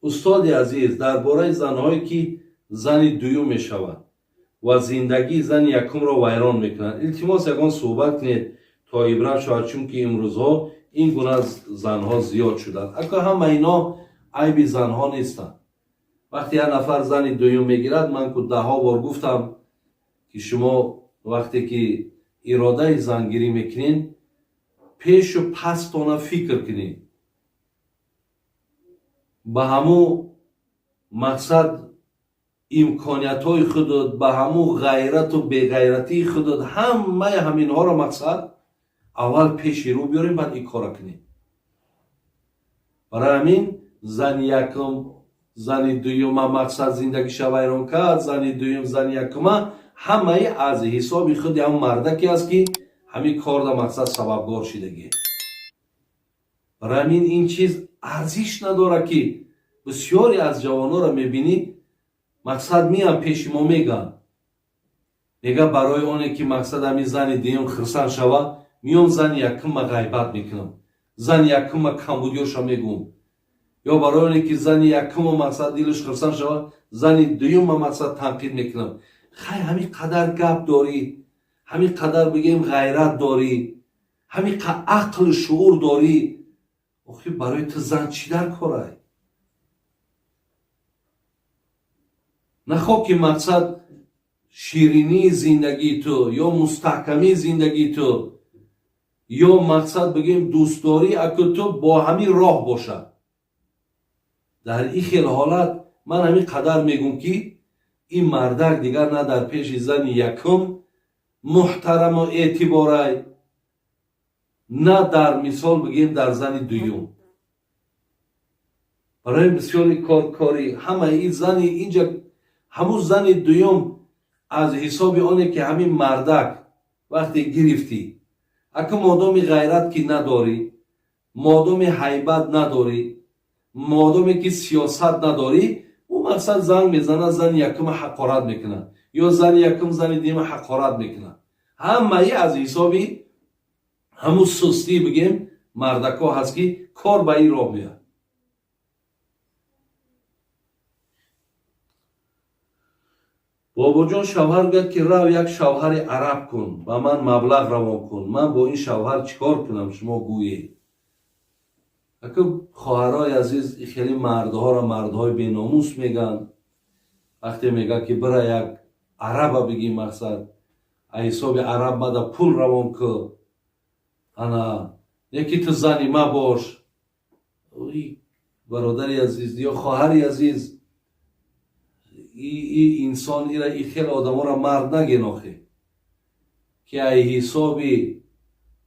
Устоди азиз, дар бораи занҳое, ки зани дуюм мешаванд ва зиндагии зани якумро вайрон мекунанд, илтимос, ягон суҳбат кунед, то ибрат шавад, чунки имрӯзҳо ин гуна занҳо зиёд шуданд. Ака, ҳама ино айби занҳо нестанд. Вақте як нафар зани дуюм мегирад, ман ку даҳҳо бор гуфтам, ки шумо вақте ки иродаи зангирӣ мекунед, пешу пастона фикр кунед, ба ҳамун мақсад имкониятҳои худот, ба ҳамун ғайрату беғайратии худот, ҳамаи ҳаминҳоро мақсад аввал пеши рӯ биёрем, баъд ин кора кунем. Барои ҳамин зани якум зани дуюма мақсад зиндагиша вайрон кард, зани дуюм зани якума, ҳамаи аз ҳисоби худи ҳамн мардаке аст, ки ҳамин корда мақсад сабабгор шидагӣ. Барои ҳамин ин чиз арзиш надорад, ки бисёре аз ҷавонҳоро мебинӣ, мақсад меян пеши мо, мегӯянд, мега: «Барои оне ки мақсад ҳамин зани дуюм хирсанд шава, миём зани якумма ғайбат мекунам, зани якумма камбудиёша мегӯм, ё барои оне ки зани якума мақсад дилаш хирсанд шава, зани дуюмма мақсад танқид мекунам». Хай, ҳамин қадар гап дорӣ, ҳамин қадар бигем ғайрат дорӣ, ҳамин ақлу шуур дорӣ, охи барои ту зан чӣ дар корай? Нахоҳ ки мақсад ширинии зиндагии ту ё мустаҳкамии зиндагии ту ё мақсад бигем дӯстдорӣ аку ту бо ҳамин роҳ бошад. Дар ин хел ҳолат ман ҳамин қадар мегӯм, ки ин мардак дигар на дар пеши зани якум муҳтараму эътиборай, на дар мисол бигем дар зани дуюм. Барои бисёри кор кори ҳамаи ин зани инҷа, ҳамун зани дуюм аз ҳисоби оне ки ҳамин мардак вақте гирифтӣ, аку модоми ғайрат ки надорӣ, модоми ҳайбат надорӣ, модоме ки сиёсат надорӣ, ӯ мақсад занг мезанад, зани якума ҳақорат мекунад ё зани якум зани дуюма ҳақорат мекунад. Ҳамаи аз ҳисоби ҳамун сустӣ бигем мардакҳо ҳаст, ки кор ба ин роҳ меяд. Бобоҷон, шавҳар гӯяд, ки рав, як шавҳари араб кун, ба ман маблағ равон кун, ман бо ин шавҳар чӣ кор кунам, шумо гӯед. Аку, хоҳарои азиз, хеле мардҳоро мардҳои беномус мегӯянд. Вақте мегӯяд, ки бира, як араба бигӣ, мақсад а ҳисоби араб мада пул равон ку, ана яки ту зани ма бош. Бародари азиз ё хоҳари азиз, и инсон ира, и хел одаморо мард нагин охе, ки ай ҳисоби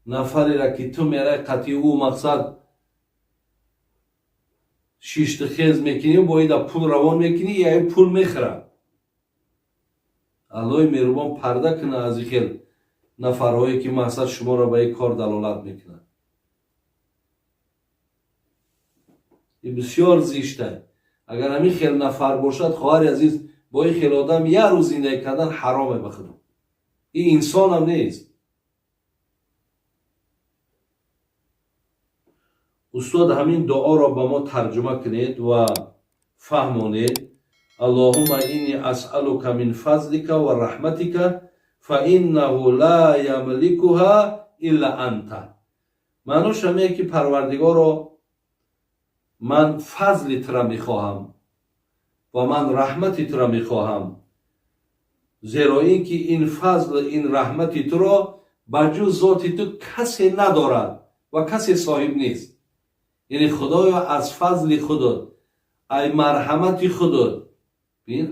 нафарера ки ту мерай қатъи ӯ мақсад шиштухез мекунӣ, бо ида пул равон мекунӣ, ай пул мехӯрад. Аллоҳи меҳрубон парда кунад аз ин хел нафарҳое, ки мақсад шуморо ба ин кор далолат мекунад. И бисёр зишта. Агар ҳамин хел нафар бошад, хоҳари азиз, бо ин хел одам як рӯз зиндагӣ кардан ҳароме ба худо. Ин инсонам нест. Устод, ҳамин дуоро ба мо тарҷума кунед ва фаҳмонед: «Аллоҳумма инни асъалука мин фазлика ва раҳматика, фа иннаҳу ла ямликуҳа илла анта». Маънош ҳамее, ки Парвардигоро, ман фазли тура мехоҳам ва ман раҳмати тура мехоҳам, зеро ин ки ин фазл, ин раҳмати туро ба ҷуз зоти ту касе надорад ва касе соҳиб нест. Яъне, Худоё, аз фазли худот, ай марҳамати худот,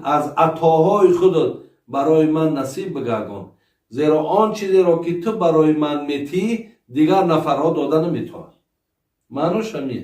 аз атоҳои худот барои ман насиб бигардон, зеро он чизеро ки ту барои ман метиҳӣ, дигар нафарҳо дода наметавонанд. Маънош ҳамие.